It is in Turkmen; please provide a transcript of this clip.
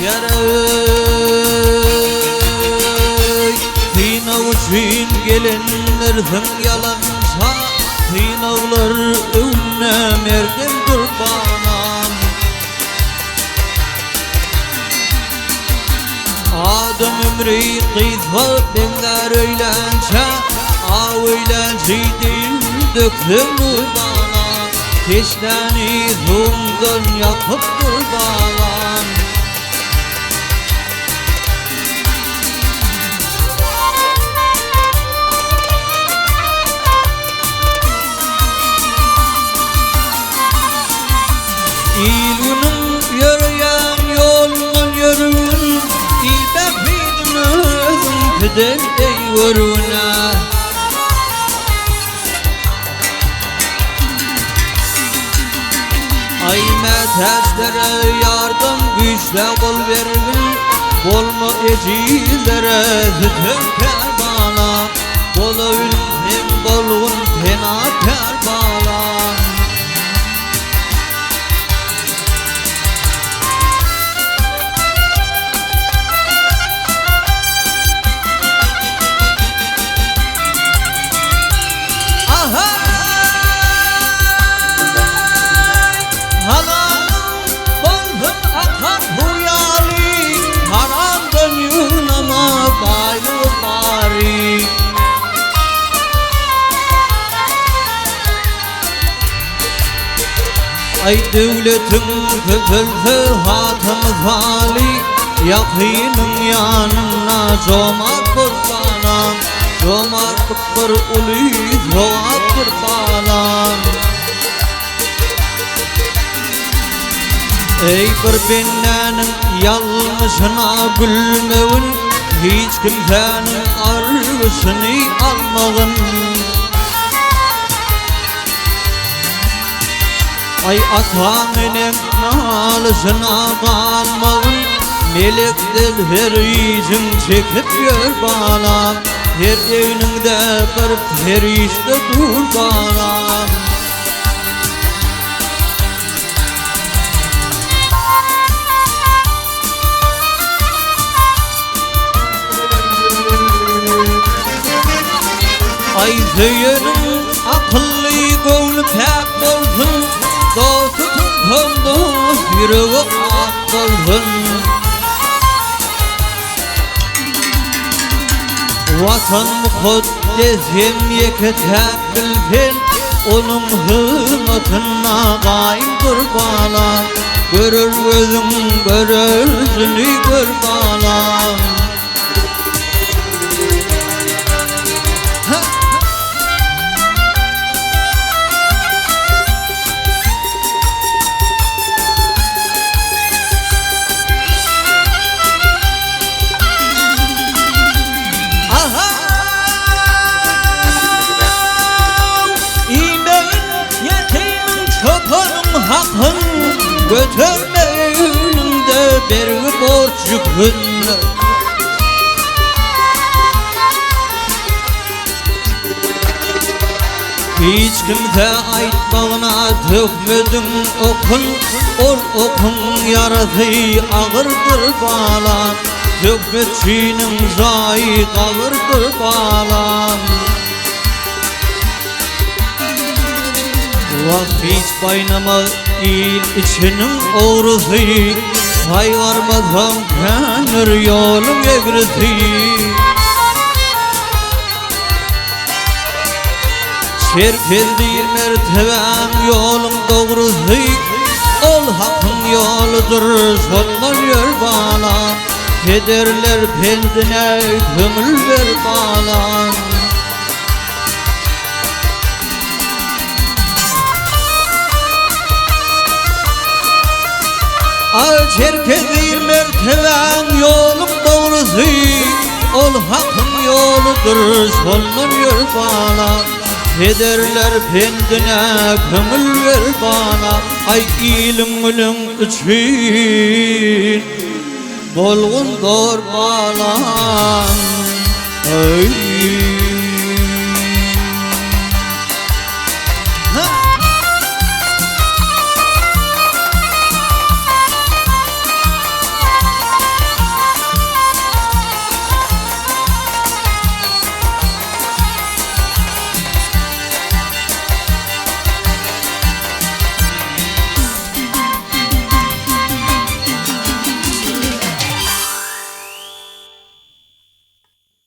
Ýareý Synag üçin gelendirsiň ýalança Synaglar öňünde merdem dur balam Adam ömri gysga meňzär öýlänçä Aw öýlänçi deýin dökseň nurbana Teşnäni suwuňdan ýakyp dur balam. Il-günüň ýöreýän ýolundan ýörügin, Il bähbidini özüňkiden eý görgün-ä. Aý mätäçlere ýardam güýçlä gol bergin, Bolma ejizlere sütemkär bala, Bolabilseň bolgun penakär balam. Halalyň bolsun akan suw ýaly, Haramdan ýygnama baýlygy bary. Aý döwletiň köpelse hatymy saly, Ýakynyň ýanynda jomart bol balam, Jomartlyk bir uly sogapdyr balam. Eý bir bendäniň ýalňyşyna gülmegin, Hiç kimsäniň argyşyny almagyn. Aý ataň-eneň nalyşyna galmagyn, Melek del her işiň çekip ýör balam, Her egniňde bir perişde dur balam. Aý söýeniň akylly göwni päk bolsun, Dosty tutsaň dost ýüregi ak bolsun. Watan mukaddes hem ýeke-täk bilsen, Onuň hyzmatynda gaýym dur balam, Görer gözüň görersini gör balam. Iýmegin ýetimiň çopanyň hakyn, Göterme öýüňde bergi borç ýükün. Hiç kimsä aýtmagyna töhmediň okun, Ol okuň ýarasy agyrdyr balam, Töhmetçiniň jaýy gabyrdyr balam. Wah hiç baýnamaz il içiniň ogrusy, Saýgarmasaň kändir ýoluň egrisi. Çerkez diýr mertebäň ýoluň dogrusy, Ol Hakyň ýoludyr, şondan ýör balam. Pederler pendine köňül ber balam. Al çerkez diýr mertebäň ýoluň dogrusy, Ol Hakyň ýoludyr, şondan ýör balam. Pederler pendine köňül ber balam. Aý iliň günüň üçin bolgun zor balam. Aý.